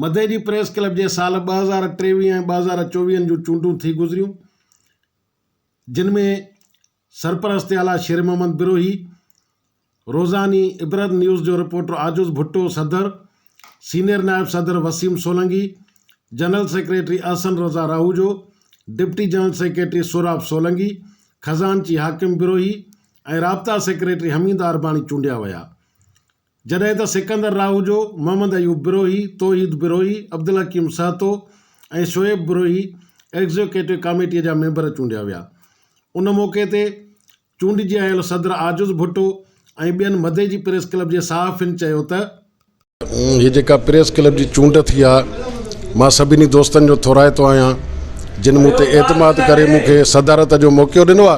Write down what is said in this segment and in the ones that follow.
Madeji press club جي سال 2023 ۽ 2024 جون چونڊون ٿي گذريون، جن ۾ سرپرست اعليٰ شير محمد بروهي، روزاني عبرت نيوز جو رپورٽر عاجز ڀٽو صدر، سينيئر نائب صدر Waseem Solangi, general secretary Ahsan Raza Rahujo, deputy general secretary Sohrab Solangi, خزانچي حاڪم بروهي ۽ رابطا سيڪريٽري حميد عارباڻي چونڊيا ويا. جڏهن ته سڪندر راهوجو، محمد ايوب بروهي، توحيد بروهي، عبدالحڪيم سهتو ۽ شعيب بروهي ايگزيڪيوٽو ڪاميٽيء جا ميمبر چونڊيا ويا. ان موقعي تي چونڊجي آيل صدر عاجز ڀٽو ۽ ٻين مدئجي پريس ڪلب جي صحافين چيو ته، هي جيڪا پريس ڪلب جي چونڊ ٿي آ مان سڀني دوستن جو ٿورائتو آهيان جن مون تي اعتماد ڪري مون کي صدارت جو موقعو ڏنو آ.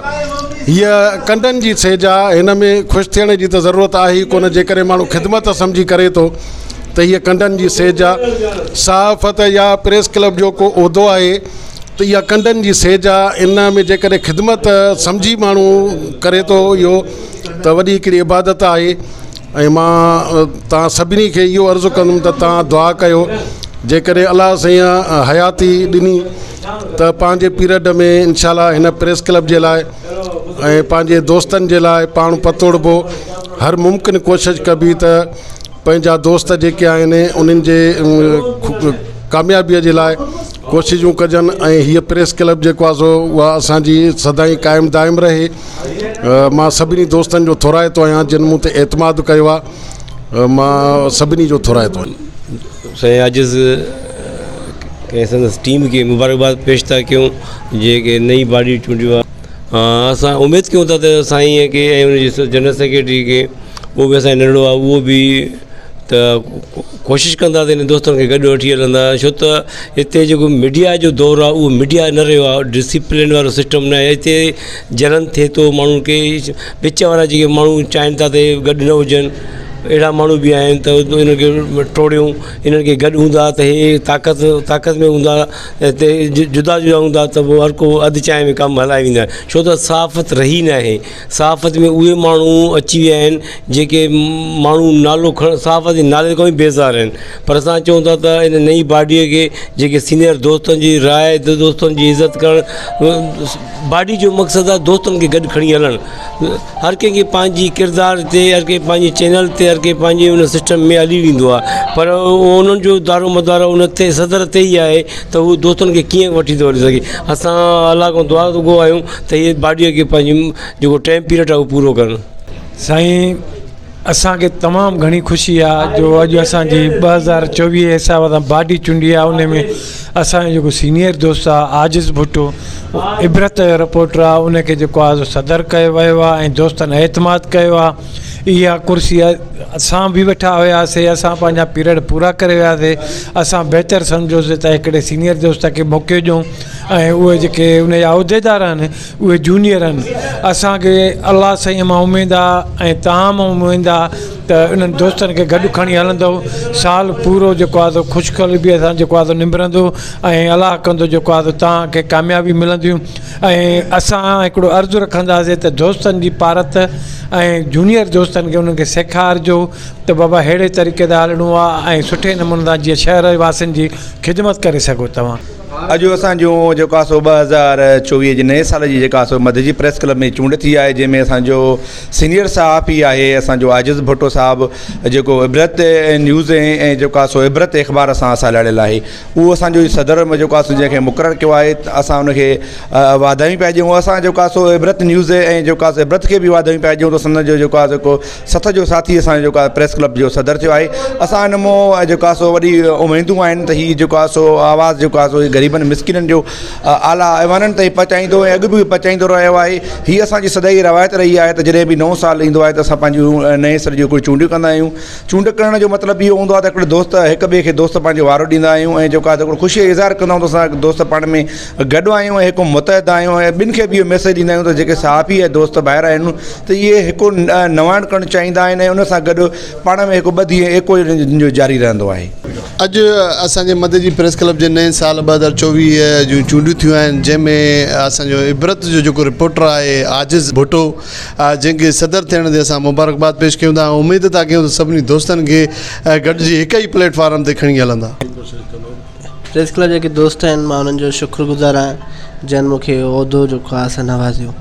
هيء ڪنڊن جي سيج آ هن ۾ خوش ٿيڻ جي ته ضرورت آهي ئي ڪونه جيڪڏهن ماڻهو خدمت سمجهي ڪري ٿو ته هيء ڪنڊن جي سيج آ. صحافت يا پريس ڪلب جو ڪو عهدو آهي ته اها ڪنڊن جي سيج آ ان ۾ جيڪڏهن خدمت سمجهي ماڻهو ڪري ٿو اهو ته وڏي هڪڙي عبادت آهي. ۽ مان توهان سڀني کي اهو عرض ڪندم ته توهان دعا ڪيو جيڪڏهن الله سائين حياتي ڏني ته پنهنجي پيريڊ ۾ انشاء الله هن پريس ڪلب جي لاء ۽ پنهنجي دوستن جي لاء پاڻ پتوڙبو هر ممڪن ڪوشش ڪبي ته پنهنجا دوست جيڪي آهن انهن جي ڪاميابيء جي لاء ڪوششون ڪجن ۽ هيء پريس ڪلب جيڪو آهي سو اها اسانجي سدائين قائم دائم رهي مان سڀني دوستن جو ٿورائتو آهيان جن مون تي اعتماد ڪيو آهي مان سڀني جو ٿورائتو آهيان. سائين عاجز ۽ سندس ٽيم کي مبارڪباد پيش ٿا ڪيون جيڪي نئين باڊي چونڊيو آهي اسان اميد ڪيون ٿا ته سائين کي ۽ ان جي جنرل سيڪريٽري کي اهو به اسان جو ننڍڙو آهي اهو به ته ڪوشش ڪندا ته انهن دوستن کي گڏ وٺي هلندا ڇو ته هتي جيڪو ميڊيا جو دور آهي اهو ميڊيا نه رهيو آهي ڊسيپلين وارو سسٽم نه آهي هتي جلن ٿئي ٿو ماڻهن کي وچ وارا جيڪي ماڻهو چاهين ٿا ته گڏ نه هجن اهڙا ماڻهو به آهن ته انهن کي ٽوڙيون انهن کي گڏ هوندا ته هي طاقت طاقت ۾ هوندا هتي جدا جدا هوندا ته پوء هر ڪو اڌ چانهه ۾ ڪم هلائي ويندا ڇو ته صحافت رهي ناهي صحافت ۾ اهي ماڻهو اچي ويا آهن جيڪي ماڻهو نالو کڻ صحافت جي نالي کان ئي بيزار آهن پر اسان چئون ٿا ته ان نئين باڊيء کي جيڪي سينئر دوستن جي راء دوستن جي عزت ڪرڻ باڊي جو مقصد آهي دوستن کي گڏ کڻي هلڻ هر ڪنهن کي پنهنجي ڪردار تي هر ڪنهن پنهنجي چينل تي هر ڪنهن پنهنجي ان سسٽم ۾ هلي ويندو آهي پر انهن جو دارو مدار ان تي صدر تي ئي آهي ته هو دوستن کي ڪيئن وٺي ٿو هلي سگهي اسان الله کان دعا گو آهيون ته هي باڊيء کي پنهنجي جيڪو ٽائيم پيريڊ آهي اهو پورو ڪن. سائين اسان کي تمام گهڻي خوشي آ جو اڄ اسان جي 2024 جي حساب سان باڊي چونڊي آ ان ۾ اسان جو جيڪو سينيئر دوست آ عاجز ڀٽو عبرت جو رپورٽر آ ان کي جيڪو آ سو صدر ڪيو ويو آ ۽ دوستن اعتماد ڪيو آ اها ڪرسي اسان به ويٺا هياسي اسان پنهنجا پيريڊ پورا ڪري وياسي اسان بهتر سمجهيوسي ته هڪڙي سينيئر دوست کي موقعو ڏيون ۽ اهي جيڪي ان جا عهديدار آهن اهي جونيئر آهن اسان کي الله سائين مان اميد آ ۽ توهان مان اميد آ ته انهن دوستن کي گڏ کڻي هلندو سال پورو جيڪو آ سو خوش قلبي سان جيڪو آ سو نبرندو ۽ الله ڪندو جيڪو آ سو توهان کي ڪاميابي ملنديون ۽ اسان هڪڙو عرض رکنداسي ته دوستن جي پارت ۽ جونيئر دوستن کي انهن کي سيکارجو ته بابا ههڙي طريقي سان هلڻو آ ۽ سٺي نموني سان جيئن شهر واسين جي خدمت ڪري سگهو توهان. اڄ اسان جون جيڪو آهي سو 2024 جي نئين سال جي جيڪا سو مدئجي پريس ڪلب ۾ چونڊ ٿي آهي جنهن ۾ اسان جو سينيئر صحافي آهي اسان جو عاجز ڀٽو صاحب جيڪو عبرت نيوز ۽ جيڪو آهي سو عبرت اخبار سان سلهاڙيل آهي اهو اسان جو صدر جيڪو آهي سو جنهن کي مقرر ڪيو آهي ته اسان ان کي واڌايون پيا ڏيون اسان جيڪو آهي سو عبرت نيوز ۽ جيڪو آهي سو عبرت کي به واڌايون پيا ڏيون ته سندن جو جيڪو آهي سو سٿ جو ساٿي اسان جو جيڪو آهي پريس ڪلب جو صدر ٿيو آهي اسان ان مون جيڪو آهي سو وڏي اميدون آهن ته هي جيڪو آهي سو آواز جيڪو آهي سو غريبن مسڪينن جو اعليٰ ايوانن تائين پهچائيندو ۽ اڳ به پهچائيندو رهيو آهي هي اسان جي سدائين روايت رهي آهي ته جڏهن به نئون سال ايندو آهي ته اسان پنهنجون نئين سر جون ڪجهه چونڊيون ڪندا آهيون چونڊ ڪرڻ جو مطلب اهو هوندو آهي ته هڪڙو دوست هڪ ٻئي کي دوست پنهنجو وارو ڏيندا آهيون ۽ جيڪو آهي هڪڙو خوشي جو اظهار ڪندا آهيون ته اسان دوست پاڻ ۾ گڏ آهيون ۽ هڪ متحد آهيون ۽ ٻن کي به اهو ميسيج ڏيندا آهيون ته جيڪي صحافي ۽ دوست ڀائر آهن ته اهي هڪ نواڻ ڪرڻ چاهيندا آهن ۽ ان سان گڏ پاڻ ۾ هڪ ٻڌي ۽ ايڪو انهن جو جاري رهندو آهي. اڄ اسان جي مدئجي پريس ڪلب جي نئين سال 2024 جون چونڊيون ٿيون آهن جنهن ۾ اسان جو عبرت جو جيڪو رپورٽر آهي عاجز ڀٽو جنهن کي صدر ٿيڻ تي اسان مبارڪباد پيش ڪيون ٿا ۽ اميد ٿا ڪيون ته سڀني دوستن کي گڏجي هڪ ئي پليٽ فارم تي کڻي هلندا. ڪوشش ڪندو؟ پريس ڪلب جا جيڪي دوست آهن مان انهن جو شڪر گذار آهيان جن مون کي عهدو جيڪو آهي سو نوازيو.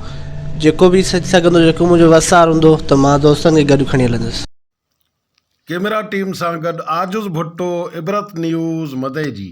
جيڪو به سچ سگهندو جيڪو منهنجو وس آهر هوندو ته مان دوستن کي گڏ کڻي هلندس. ڪيميرا ٽيم سان گڏ عاجز ڀٽو، عبرت نيوز، مدئجي.